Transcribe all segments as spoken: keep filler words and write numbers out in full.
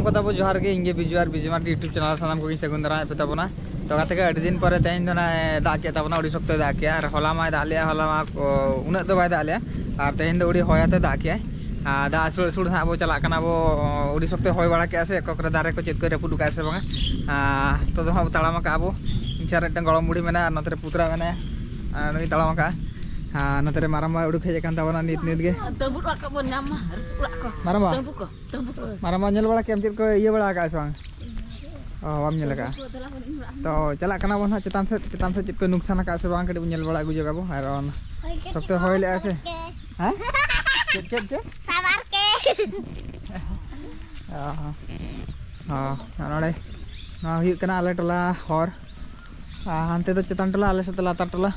ᱠᱚ ᱛᱟᱵᱚ ᱡᱚᱦᱟᱨ ᱜᱮ, ᱤᱧ ᱜᱮ ᱵᱤᱡᱩ ᱟᱨ ᱵᱤᱡᱩ ᱢᱟᱨᱰᱤ YouTube ᱪᱮᱱᱮᱞ ᱥᱟᱱᱟᱢ ᱠᱚᱜᱮᱧ ᱥᱟᱹᱜᱩᱱ ᱫᱟᱨᱟᱢᱮᱫ ᱯᱮ ᱛᱟᱵᱚᱱᱟ᱾ ᱛᱚ ᱜᱟᱛᱮ ᱠᱚ, ᱟᱹᱰᱤ ᱫᱤᱱ ᱯᱚᱨᱮ ᱛᱮᱦᱮᱧ ᱫᱚ ᱱᱟᱜ ᱮ ᱫᱟᱜ ᱠᱮᱫ ᱛᱟᱵᱚᱱᱟ, ᱟᱹᱰᱤ ᱥᱚᱠᱛᱚᱭ ᱫᱟᱜ ᱠᱮᱫᱼᱟ᱾ ᱟᱨ ᱦᱚᱞᱟ ᱢᱟᱭ ᱫᱟᱜ ᱞᱮᱫᱼᱟ, ᱦᱚᱞᱟ ᱢᱟ ᱠᱚ ᱩᱱᱟᱹᱜ ᱫᱚ ᱵᱟᱭ ᱫᱟᱜ ᱞᱮᱫᱼᱟ, ᱟᱨ ᱛᱮᱦᱮᱧ ᱫᱚ ᱟᱹᱰᱤ ᱦᱚᱭ ᱟᱛᱮ ᱫᱟᱜ ᱠᱮᱫᱼᱟᱭ᱾ ᱟᱨ ᱫᱟᱜ ᱟᱹᱥᱩᱲ ᱟᱹᱥᱩᱲ ᱦᱟᱸᱜ ᱵᱚ ᱪᱟᱞᱟᱜ ᱠᱟᱱᱟ ᱵᱚ, ᱟᱹᱰᱤ ᱥᱚᱠᱛᱚᱭ ᱦᱚᱭ ᱵᱟᱲᱟ ᱠᱮᱫᱼᱟ ᱥᱮ, ᱚᱠᱟ ᱠᱚᱨᱮ ᱫᱟᱨᱮ ᱠᱚ ᱪᱮᱫ ᱠᱚᱭ ᱨᱟᱹᱯᱩᱫ ᱟᱠᱟᱫᱼᱟ ᱥᱮ ᱵᱟᱝᱟ᱾ ᱟᱨ ᱱᱤᱛᱚᱜ ᱫᱚ ᱦᱟᱸᱜ ᱵᱚ ᱛᱟᱲᱟᱢ ᱟᱠᱟᱫᱼᱟ ᱵᱚ, ᱤᱧ ᱥᱟᱨ ᱢᱤᱫᱴᱟᱝ ᱜᱚᱲᱚᱢ ᱵᱩᱲᱦᱤ ᱢᱮᱱᱟᱭᱟ, ᱟᱨ ᱱᱚᱛᱮ ᱨᱮ ᱯᱩᱛᱨᱟ ᱢᱮᱱᱟᱭᱟ, ᱟᱨ ᱱᱩᱭ ᱛᱟᱲᱟᱢ ᱟᱠᱟᱫᱼᱟ᱾ ᱟᱨ ᱱᱚᱛᱮ ᱨᱮ ᱢᱟᱨᱟᱝᱵᱟ ᱩᱰᱩᱠ ᱦᱮᱡ ᱟᱠᱟᱱ ᱛᱟᱵᱚᱱᱟ ᱱᱤᱛ ᱱᱤᱛ ᱜᱮ᱾ ᱛᱟᱹᱵᱩᱫ ᱚᱲᱟᱜ ᱠᱚ ᱵᱚᱱ ᱧᱟᱢ ᱢᱟ, ᱚᱲᱟᱜ ᱠᱚ᱾ ᱢᱟᱨᱟᱝᱵᱟ? ᱛᱟᱹᱵᱩ ᱠᱚ, ᱛᱟᱹᱵᱩ ᱠᱚ᱾ ᱢᱟᱨᱟᱝᱵᱟ, ᱧᱮᱞ ᱵᱟᱲᱟ ᱠᱮᱫ ᱟᱢ ᱪᱮᱫ ᱠᱚ ᱤᱭᱟᱹ ᱵᱟᱲᱟ ᱟᱠᱟᱫᱼᱟ ᱥᱮ ᱵᱟᱝ? ᱚ, ᱵᱟᱢ ᱧᱮᱞ ᱟᱠᱟᱫᱼᱟ᱾ ᱛᱟᱹᱵᱩ ᱠᱚ, ᱫᱮᱞᱟ ᱵᱚᱱ ᱤᱧ ᱚᱲᱟᱜ᱾ ᱛᱚ ᱪᱟᱞᱟᱜ ᱠᱟᱱᱟ ᱵᱚᱱ ᱦᱟᱸᱜ ᱪᱮᱛᱟᱱ ᱥᱮᱫ, ᱪᱮᱛᱟᱱ ᱥᱮᱫ ᱪᱮᱫ ᱠᱚ ᱱᱩᱠᱥᱟᱱ ᱟᱠᱟᱫᱼᱟ ᱥᱮ ᱵᱟᱝ, ᱠᱟᱹᱴᱤᱡ ᱵᱚᱱ ᱧᱮᱞ ᱵᱟᱲᱟ ᱟᱹᱜᱩ ᱧᱚᱜ ᱟᱵᱚ᱾ ᱟᱨ ᱚᱱ-, ᱦᱳᱭ, ᱠᱟᱹᱴᱤᱡ ᱥᱚᱠᱛᱚ ᱦᱚᱭ ᱞᱮᱜᱼᱟ ᱥᱮ? ᱦᱮᱸ? ᱪᱮᱫ, ᱪᱮᱫ, ᱪᱮᱫ? ᱥᱟᱶᱟᱨ ᱠᱮ᱾ ᱚ ᱦᱚᱸ᱾ ᱚ, ᱱᱚᱰᱮ, ᱱᱚᱣᱟ ᱦᱩᱭᱩᱜ ᱠᱟᱱᱟ ᱟᱞᱮ ᱴᱚᱞᱟ ᱦᱚᱨ᱾ ᱟᱨ ᱦᱟᱱᱛᱮ ᱫᱚ ᱪᱮᱛᱟᱱ ᱴᱚᱞᱟ, ᱟᱞᱮ ᱥᱮᱫ ᱫᱚ ᱞᱟᱛᱟᱨ ᱴᱚᱞᱟ᱾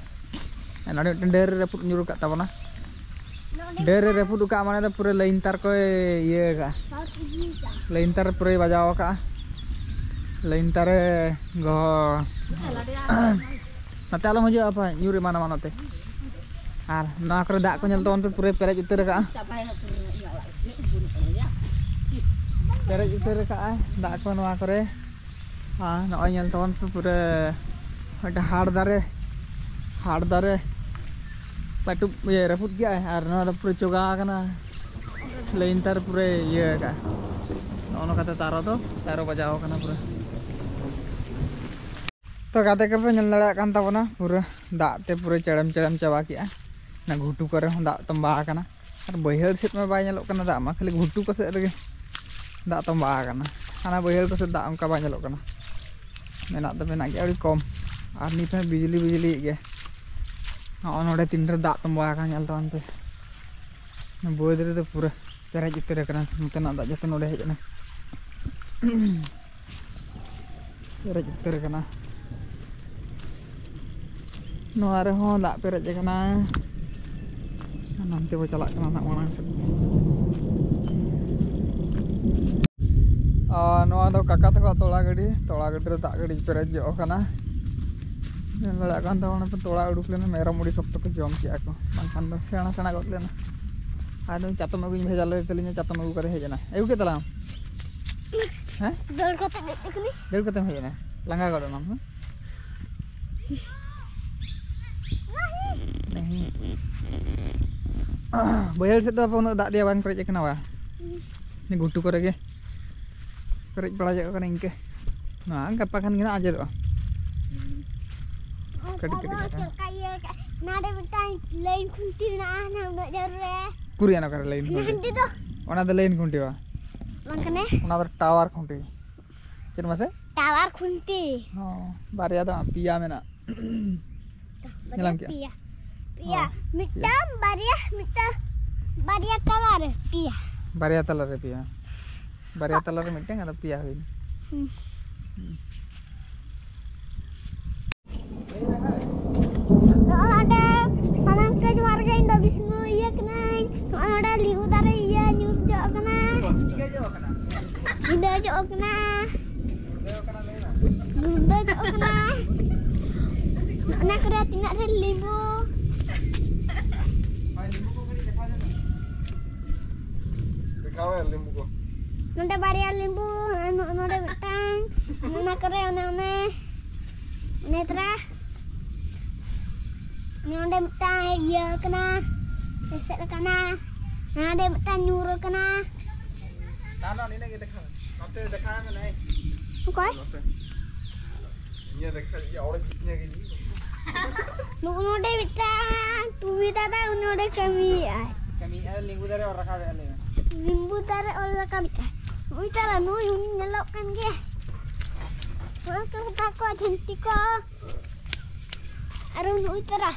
ᱟᱨ ᱱᱚᱰᱮ ᱢᱤᱫᱴᱮᱱ ᱰᱟᱹᱨ ᱨᱮ ᱨᱟᱹᱯᱩᱫ ᱧᱩᱨ ᱟᱠᱟᱫ ᱛᱟᱵᱚᱱᱟ᱾ ᱰᱟᱹᱨ ᱨᱮ ᱨᱟᱹᱯᱩᱫ ᱟᱠᱟᱫ ᱢᱟᱱᱮ ᱫᱚ ᱯᱩᱨᱟᱹ ᱞᱟᱭᱤᱱ ᱛᱟᱨ ᱠᱚᱭ ᱤᱭᱟᱹ ᱟᱠᱟᱫᱼᱟ᱾ ᱞᱟᱭᱤᱱ ᱛᱟᱨ ᱯᱩᱨᱟᱹᱭ ᱵᱟᱡᱟᱣ ᱟᱠᱟᱫᱼᱟ᱾ ᱞᱟᱭᱤᱱ ᱛᱟᱨᱮ ᱜᱚ-, ᱱᱚᱛᱮ ᱟᱞᱚᱢ ᱦᱤᱡᱩᱜᱼᱟ, ᱟᱯᱟ, ᱧᱩᱨ ᱮᱢᱟᱱ ᱟᱢᱟ ᱱᱚᱛᱮ᱾ ᱟᱨ ᱱᱚᱣᱟ ᱠᱚᱨᱮ ᱫᱟᱜ ᱠᱚ ᱧᱮᱞ ᱛᱟᱵᱚᱱ ᱯᱮ, ᱯᱩᱨᱟᱹ ᱯᱮᱨᱮᱡ ᱩᱛᱟᱹᱨ ᱟᱠᱟᱫᱼᱟ᱾ ᱯᱮᱨᱮᱡ ᱩᱛᱟᱹᱨ ᱟᱠᱟᱫᱼᱟᱭ ᱫᱟᱜ ᱠᱚ ᱱᱚᱣᱟ ᱠᱚᱨᱮ᱾ ᱟᱨ ᱱᱚᱜᱼᱚᱭ ᱧᱮᱞ ᱛᱟᱵᱚᱱ ᱯᱮ, ᱯᱩᱨᱟᱹ ᱢᱤᱫᱴᱟᱝ ᱦᱟᱲ ᱫᱟᱨᱮ, ᱦᱟᱲ ᱫᱟᱨᱮ ᱞᱟᱹᱴᱩ ᱤᱭᱟᱹ ᱨᱟᱹᱯᱩᱫ ᱠᱮᱜᱼᱟᱭ᱾ ᱟᱨ ᱱᱚᱣᱟ ᱫᱚ ᱯᱩᱨᱟᱹ ᱪᱚᱜᱟ ᱟᱠᱟᱱᱟ, ᱞᱟᱭᱤᱱ ᱛᱟᱨ ᱯᱩᱨᱟᱹ ᱤᱭᱟᱹ ᱟᱠᱟᱫᱼᱟ᱾ ᱱᱚᱜᱼᱚ ᱱᱚᱝᱠᱟᱛᱮ ᱛᱟᱨᱚ ᱫᱚ, ᱛᱟᱨᱚ ᱵᱟᱡᱟᱣ ᱟᱠᱟᱱᱟ ᱯᱩᱨᱟᱹ᱾ ᱛᱚ ᱜᱟᱛᱮ ᱠᱚᱯᱮ ᱧᱮᱞ ᱫᱟᱲᱮᱭᱟᱜ ᱠᱟᱱ ᱛᱟᱵᱚᱱᱟ, ᱯᱩᱨᱟᱹ ᱫᱟᱜ ᱛᱮ ᱯᱩᱨᱟᱹ ᱪᱮᱲᱮᱢ ᱪᱮᱲᱮᱢ ᱪᱟᱵᱟ ᱠᱮᱜᱼᱟ᱾ ᱚᱱᱟ ᱜᱷᱩᱴᱩ ᱠᱚᱨᱮ ᱦᱚᱸ ᱫᱟᱜ ᱛᱚᱸᱵᱟ ᱟᱠᱟᱱᱟ᱾ ᱟᱨ ᱵᱟᱹᱭᱦᱟᱹᱲ ᱥᱮᱫ ᱢᱟ ᱵᱟᱭ ᱧᱮᱞᱚᱜ ᱠᱟᱱᱟ ᱫᱟᱜ ᱢᱟ, ᱠᱷᱟᱹᱞᱤ ᱜᱷᱩᱴᱩ ᱠᱚ ᱥᱮᱫ ᱨᱮᱜᱮ ᱫᱟᱜ ᱛᱚᱸᱵᱟ ᱟᱠᱟᱱᱟ᱾ ᱦᱟᱱᱟ ᱵᱟᱹᱭᱦᱟᱹᱲ ᱠᱚ ᱥᱮᱫ ᱫᱟᱜ ᱚᱱᱠᱟ ᱵᱟᱭ ᱧᱮᱞᱚᱜ ᱠᱟᱱᱟ, ᱢᱮᱱᱟᱜ ᱫᱚ ᱢᱮᱱᱟᱜ ᱜᱮᱭᱟ ᱟᱹᱰᱤ ᱠᱚᱢ᱾ ᱟᱨ ᱱᱤᱛ ᱦᱚᱸ ᱵᱤᱡᱽᱞᱤ ᱵᱤᱡᱽᱞᱤᱭᱮᱫ ᱜᱮᱭᱟ᱾ ᱱᱚᱜᱼᱚ ᱱᱚᱰᱮ ᱛᱤᱱ ᱰᱷᱮᱨ ᱫᱟᱜ ᱛᱚᱸᱵᱟ ᱟᱠᱟᱱᱟ ᱧᱮᱞ ᱛᱟᱵᱚᱱ ᱯᱮ᱾ ᱵᱟᱹᱫᱽ ᱨᱮᱫᱚ ᱯᱩᱨᱟᱹ ᱯᱮᱨᱮᱡ ᱩᱛᱟᱹᱨ ᱟᱠᱟᱱᱟ, ᱱᱚᱛᱮᱱᱟᱜ ᱫᱟᱜ ᱡᱚᱛᱚ ᱱᱚᱰᱮ ᱦᱮᱡ ᱮᱱᱟ᱾ ᱯᱮᱨᱮᱡ ᱩᱛᱟᱹᱨ ᱟᱠᱟᱱᱟ᱾ ᱱᱚᱣᱟ ᱨᱮᱦᱚᱸ ᱫᱟᱜ ᱯᱮᱨᱮᱡ ᱟᱠᱟᱱᱟ᱾ ᱱᱚᱱᱛᱮ ᱵᱚ ᱪᱟᱞᱟᱜ ᱠᱟᱱᱟ ᱱᱟᱜ ᱢᱟᱲᱟᱝ ᱥᱮᱫ᱾ ᱟᱨ ᱱᱚᱣᱟ ᱫᱚ ᱠᱟᱠᱟ ᱛᱟᱠᱚᱣᱟᱜ ᱛᱚᱲᱟ ᱜᱟᱹᱰᱤ, ᱛᱚᱲᱟ ᱜᱟᱹᱰᱤ ᱨᱮ ᱫᱟᱜ ᱜᱟᱹᱰᱤ ᱯᱮᱨᱮᱡ ᱧᱚᱜ ᱟᱠᱟᱱᱟ᱾ ᱧᱮᱞ ᱫᱟᱲᱮᱭᱟᱜ ᱠᱟᱱ ᱛᱟᱵᱚᱱᱟ ᱯᱮ, ᱛᱚᱲᱟ ᱩᱰᱩᱠ ᱞᱮᱱᱟ, ᱢᱮᱨᱚᱢ ᱟᱹᱰᱤ ᱥᱚᱠᱛᱚ ᱠᱚ ᱡᱚᱢ ᱠᱮᱜᱼᱟ ᱠᱚ, ᱵᱟᱝᱠᱷᱟᱱ ᱫᱚ ᱥᱮᱬᱟ ᱥᱮᱬᱟ ᱜᱚᱫ ᱞᱮᱱᱟ᱾ ᱟᱨ ᱱᱩᱭ ᱪᱟᱛᱚᱢ ᱟᱹᱜᱩᱧ ᱵᱷᱮᱡᱟ ᱞᱮᱫᱮ ᱛᱟᱹᱞᱤᱧᱟ, ᱪᱟᱛᱚᱢ ᱟᱹᱜᱩ ᱠᱟᱛᱮ ᱦᱮᱡ ᱮᱱᱟ᱾ ᱟᱹᱜᱩ ᱠᱮᱫ ᱛᱟᱞᱟᱝ? ᱦᱮᱸ? ᱫᱟᱹᱲ ᱠᱟᱛᱮ ᱫᱮᱡ ᱠᱟᱹᱱᱟᱹᱧ᱾ ᱫᱟᱹᱲ ᱠᱟᱛᱮᱢ ᱦᱮᱡ ᱮᱱᱟ? ᱞᱟᱸᱜᱟ ᱜᱚᱫ ᱮᱱᱟᱢ, ᱦᱮᱸ? ᱱᱟᱦᱤ᱾ ᱵᱟᱹᱭᱦᱟᱹᱲ ᱥᱮᱫ ᱫᱚ ᱟᱯᱮ ᱩᱱᱟᱹᱜ ᱫᱟᱜ ᱫᱮᱭᱟ ᱵᱟᱝ ᱯᱮᱨᱮᱡ ᱟᱠᱟᱱᱟ ᱵᱟ? ᱦᱩᱸ᱾ ᱤᱱᱟᱹ ᱜᱷᱩᱴᱩ ᱠᱚᱨᱮ ᱜᱮ ᱯᱮᱨᱮᱡ ᱵᱟᱲᱟ ᱧᱚᱜ ᱠᱟᱱᱟ ᱤᱱᱠᱟᱹ᱾ ᱱᱚᱣᱟ ᱜᱟᱯᱟ ᱠᱷᱟᱱ ᱜᱮ ᱱᱟᱜ ᱟᱸᱡᱮᱫᱚᱜᱼᱟ᱾ ᱠᱟᱹᱴᱤᱡ ᱠᱟᱹᱴᱤᱡ ᱵᱟᱵᱟ, ᱠᱟᱱᱟ᱾ ᱪᱮᱫ ᱞᱮᱠᱟ ᱤᱭᱟᱹ ᱠᱟ-, ᱱᱚᱰᱮ ᱢᱤᱫᱴᱟᱝ ᱞᱟᱭᱤᱱ ᱠᱷᱩᱱᱴᱤ ᱢᱮᱱᱟᱜᱼᱟ, ᱦᱟᱱᱟ ᱩᱱᱟᱹᱜ ᱡᱷᱳᱨ ᱨᱮ᱾ ᱩᱠᱩᱨ ᱭᱟ ᱚᱠᱟᱨᱮ ᱞᱟᱭᱤᱱ ᱠᱷᱩᱱᱴᱤ? ᱦᱟᱱᱛᱮ ᱫᱚ᱾ ᱚᱱᱟ ᱫᱚ ᱞᱟᱭᱤᱱ ᱠᱷᱩᱱᱴᱤ ᱵᱟ? ᱵᱟᱝ ᱠᱟᱱᱟ? ᱚᱱᱟ ᱫᱚ ᱴᱟᱣᱟᱨ ᱠᱷᱩᱱᱴᱤ᱾ ᱪᱮᱫ ᱢᱟᱥᱮ? ᱴᱟᱣᱟᱨ ᱠᱷᱩᱱᱴᱤ᱾ ᱦᱚᱸ, ᱵᱟᱨᱭᱟ ᱫᱚ ᱵᱟᱝ, ᱯᱮᱭᱟ ᱢᱮᱱᱟᱜᱼᱟ᱾ ᱧᱮᱞᱟᱢ ᱠᱮᱜᱼᱟ? ᱯᱮᱭᱟ᱾ ᱯᱮᱭᱟ᱾ ᱦᱚᱸ, ᱢᱤᱫᱴᱟᱝ, ᱯᱮᱭᱟ᱾ ᱵᱟᱨᱭᱟ, ᱢᱤᱫᱴᱟᱝ, ᱵᱟᱨᱭᱟ ᱛᱟᱞᱟᱨᱮ ᱯᱮᱭᱟ᱾ ᱵᱟᱨᱭᱟ ᱛᱟᱞᱟᱨᱮ ᱯᱮᱭᱟ᱾ ᱵᱟᱨᱭᱟ ᱛᱟᱞᱟᱨᱮ ᱢᱤᱫᱴᱟᱝ, ᱟᱫᱚ ᱯᱮᱭᱟ ᱦᱩᱭᱱᱟ᱾ ᱦᱩᱸ᱾ ᱦᱩᱸ᱾ ᱱᱚᱜᱼᱚ ᱱᱚᱰᱮ ᱥᱟᱱᱟᱢ ᱠᱚ ᱡᱚᱦᱟᱨ ᱜᱮ, ᱤᱧ ᱫᱚ ᱵᱤᱥᱱᱩ ᱤᱭᱟᱹ ᱠᱟᱹᱱᱟᱹᱧ᱾ ᱱᱚᱜᱼᱚ ᱱᱚᱰᱮ ᱞᱤᱵᱩ ᱫᱟᱨᱮ ᱤᱭᱟᱹ ᱧᱩᱨ ᱡᱚᱜ ᱠᱟᱱᱟ᱾ ᱧᱤᱫᱟᱹ ᱡᱚᱜ ᱠᱟᱱᱟ᱾ ᱜᱩᱲᱫᱟᱹ ᱡᱚᱜ ᱠᱟᱱᱟ᱾ ᱚᱱᱟ ᱠᱚᱨᱮ ᱛᱤᱱᱟᱹᱜ ᱰᱷᱮᱨ ᱞᱤᱵᱩ᱾ ᱫᱮᱠᱷᱟᱣ ᱢᱮ ᱞᱤᱵᱩ ᱠᱚ᱾ ᱱᱚᱰᱮ ᱵᱟᱨᱭᱟ ᱞᱤᱵᱩ, ᱱᱚ-, ᱱᱚᱰᱮ ᱢᱤᱫᱴᱟᱝ, ᱚᱱᱟ ᱠᱚᱨᱮ ᱚᱱᱮ, ᱚᱱᱮ, ᱚᱱᱮ ᱛᱟᱨᱟ᱾ ᱱᱚᱰᱮ ᱢᱤᱫᱴᱟᱝ ᱤᱭᱟᱹ ᱠᱟᱱᱟ, ᱮᱥᱮᱫ ᱠᱟᱱᱟ᱾ ᱱᱚᱰᱮ ᱢᱤᱫᱴᱟᱝ ᱧᱩᱨ ᱠᱟᱱᱟ᱾ ᱱᱟ, ᱱᱟ, ᱱᱤᱱᱟᱹᱜ ᱜᱮ ᱫᱮᱠᱷᱟᱣ ᱢᱮ᱾ ᱱᱚᱛᱮ ᱫᱮᱠᱷᱟᱣ ᱢᱮ, ᱱᱟᱭ᱾ ᱚᱠᱚᱭ? ᱱᱚᱛᱮ᱾ ᱤᱧᱟᱹᱜ ᱫᱮᱠᱷᱟᱣ, ᱤᱧᱟᱹᱜ ᱚᱲᱮᱡ ᱤᱧᱟᱹᱜ ᱜᱮ᱾ ᱱᱚᱜᱼᱚ ᱱᱚᱰᱮ ᱢᱤᱫᱴᱟᱝ ᱴᱩᱢᱤ ᱫᱟᱫᱟ, ᱩᱱᱤ ᱱᱚᱰᱮ ᱠᱟᱹᱢᱤᱭᱮᱫᱼᱟᱭ᱾ ᱠᱟᱹᱢᱤᱭᱮᱫᱼᱟᱭ, ᱞᱤᱸᱵᱩ ᱫᱟᱨᱮ ᱚᱨ ᱨᱟᱠᱟᱵᱮᱫᱼᱟ, ᱞᱟᱹᱭ ᱢᱮ᱾ ᱞᱤᱸᱵᱩ ᱫᱟᱨᱮ ᱚᱨ ᱨᱟᱠᱟᱵᱮᱫᱼᱟᱭ᱾ ᱱᱩᱭ ᱛᱟᱨᱟ, ᱱᱩᱭ ᱩᱱᱤ ᱧᱮᱞᱚᱜ ᱠᱟᱱ ᱜᱮᱭᱟ᱾ ᱚᱱᱟ ᱠᱚ ᱦᱟᱛᱟᱣ ᱠᱚᱣᱟ ᱡᱷᱟᱹᱱᱴᱤ ᱠᱚ᱾ ᱟᱨᱚ ᱱᱩᱭ ᱛᱟᱨᱟ᱾